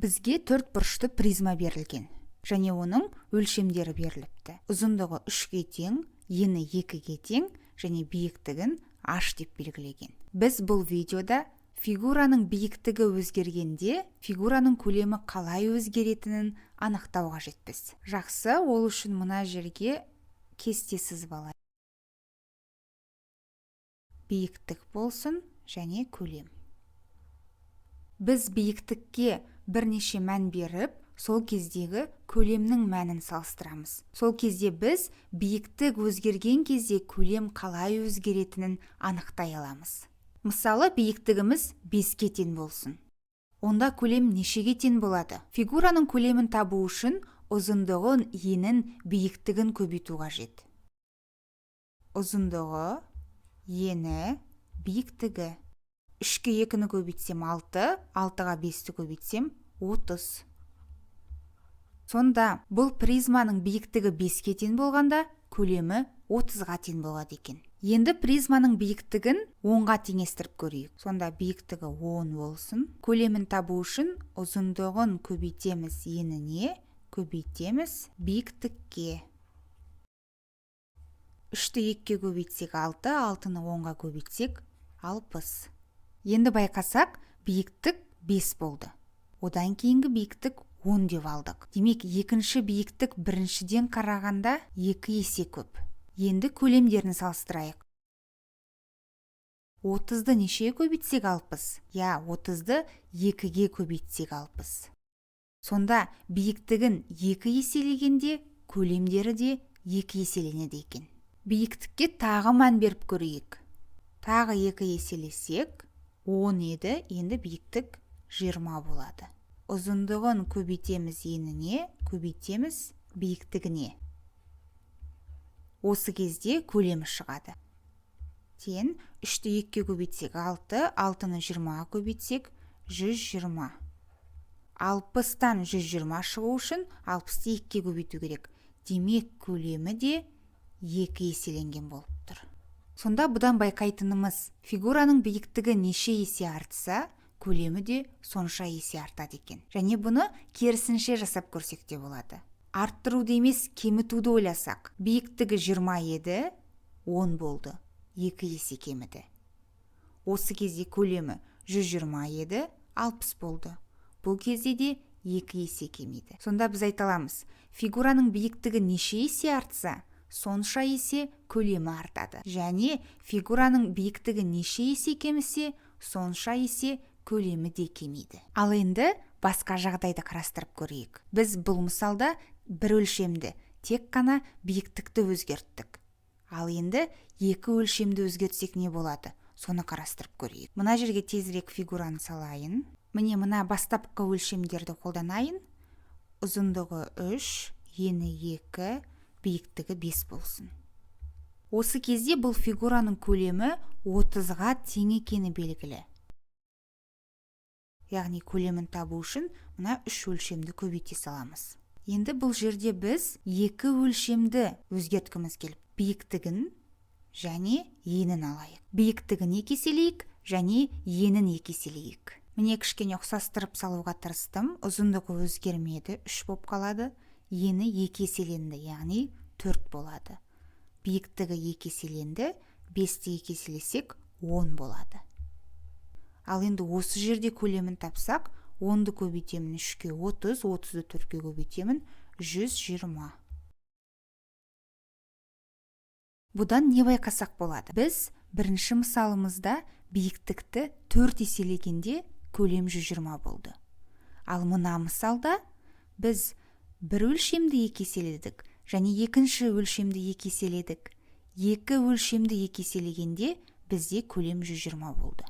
Бізге төрт бұрышты призма берілген және оның өлшемдері беріліпті. Ұзындығы 3-ге тең, ені 2-ге тең және биіктігін h деп белгілеген. Біз бұл видеода фигураның биіктігі өзгергенде фигураның көлемі қалай өзгеретінін анықтау қажетпіз. Жақсы, ол үшін мына жерге кесте сызып алайық. Биіктік болсын және көлем. Біз биіктікке бірнеше мән беріп, сол кездегі көлемнің мәнін салыстырамыз. Сол кезде біз биіктік өзгерген кезде көлем қалай өзгеретінін анықтай аламыз. Мысалы, биіктігіміз 5-ке тең болсын. Онда көлем нешеге тең болады? Фигураның көлемін табу үшін ұзындығын, енін, биіктігін көбейту қажет. Ұзындығы, ені, биіктігі. 3-ке 2-ні көбейтсем 6, 6-ға 5-ті көбейтсем 30. Сонда бұл призманың биіктігі 5-ке тең болғанда, көлемі 30-ға тең болады екен. Енді призманың биіктігін 10-ға теңестіріп көрейік. Сонда биіктігі 10 болсын. Көлемін табу үшін ұзындығын көбейтеміз еніне, көбейтеміз биіктікке. 3-ті 2-ге көбейтсек 6, 6-ны 10-ға көбейтсек 60. Енді байқасақ, биіктік 5 болды. Одан кейінгі биіктік 10 деп алдық. Демек, екінші биіктік біріншіден қарағанда 2 есе көп. Енді көлемдерін салыстырайық. 30-ды нешеге көбейтсек 60? Я, 30-ды 2-ге көбейтсек 60. Сонда биіктігін 2 еселегенде көлемдері де 2 еселенеді екен. Биіктікке тағы мән беріп көрейік. Тағы 2 еселесек, 10 еді, енді биіктік 20 болады. Ұзындығын көбейтеміз еніне, көбейтеміз биіктігіне. Осы кезде көлемі шығады. Тең 3-ті 2-ге көбейтсек 6, 6-ны 20-ға көбейтсек 120. 60-тан 120 шығу үшін 60-ты 2-ге көбейту керек. Демек, көлемі де 2 еселенген болып тұр. Сонда бұдан байқайтынымыз, фигураның биіктігі неше есе артса, көлемі де сонша есе артады екен. Және бұны керісінше жасап көрсек те болады. Арттыруды емес, кемітуді ойласақ. Биіктігі 20 еді, 10 болды. 2 есе кеміді. Осы кезде көлемі 120 еді, 60 болды. Бұл кезде де 2 есе кемиді. Сонда біз айта аламыз, фигураның биіктігі неше есе артса, сонша есе көлемі артады. Және фигураның биіктігі неше есе кемісе, сонша есе көлемі де кемиді. Ал енді басқа жағдайды қарастырып көрейік. Біз бұл мысалда бір өлшемді, тек қана биіктікті өзгерттік. Ал енді екі өлшемді өзгертсек не болады? Соны қарастырып көрейік. Мына жерге тезірек фигураны салайын. Міне, мына бастапқы өлшемдерді қолданайын. Ұзындығы 3, ені 2, биіктігі 5 болсын. Осы кезде бұл фигураның көлемі 30-ға тең екені белгілі. Яғни көлемін табу үшін мына үш өлшемді көбейте саламыз. Енді бұл жерде біз екі өлшемді өзгерткіміз келіп, биіктігін және енін алайық. Биіктігін екі еселейік және енін екі еселейік. Міне, кішкене ұқсастырып салуға тырыстым. Ұзындығы өзгермеді, 3 болып қалады. Ені екі еселенді, яғни 4 болады. Биіктігі екі еселенді, 5-ті екі еселесек 10 болады. Ал енді осы жерде көлемін тапсақ, 10-ды көбейтемін 3-ке 30, 30-ды 4-ке көбейтемін 120. Бұдан не байқасақ болады? Біз бірінші мысалымызда биіктікті 4 еселегенде көлем 120 болды. Ал мына мысалда біз бір өлшемді екі еселедік және екінші өлшемді екі еселедік. Екі өлшемді екі еселегенде бізде көлем 120 болды.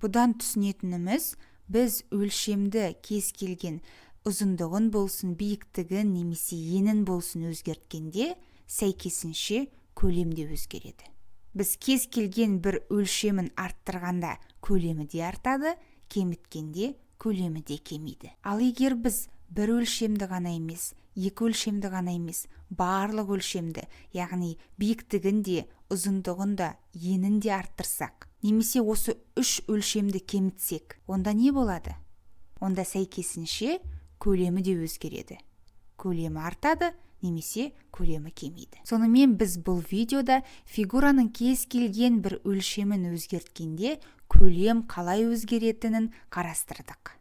Бұдан түсінетініміз, біз өлшемді кез келген ұзындығын болсын, биіктігін немесе енін болсын өзгерткенде сәйкесінше көлем де өзгереді. Біз кез келген бір өлшемін арттырғанда көлемі де артады, кеміткенде көлемі де кемиді. Ал егер біз бір өлшемді ғана емес, екі өлшемді ғана емес, барлық өлшемді, яғни биіктігін де, ұзындығын да, енін де арттырсақ, немесе осы үш өлшемді кемітсек, онда не болады? Онда сәйкесінше көлемі де өзгереді. Көлемі артады немесе көлемі кемиді. Сонымен, біз бұл видеода фигураның кез келген бір өлшемін өзгерткенде көлем қалай өзгеретінін қарастырдық.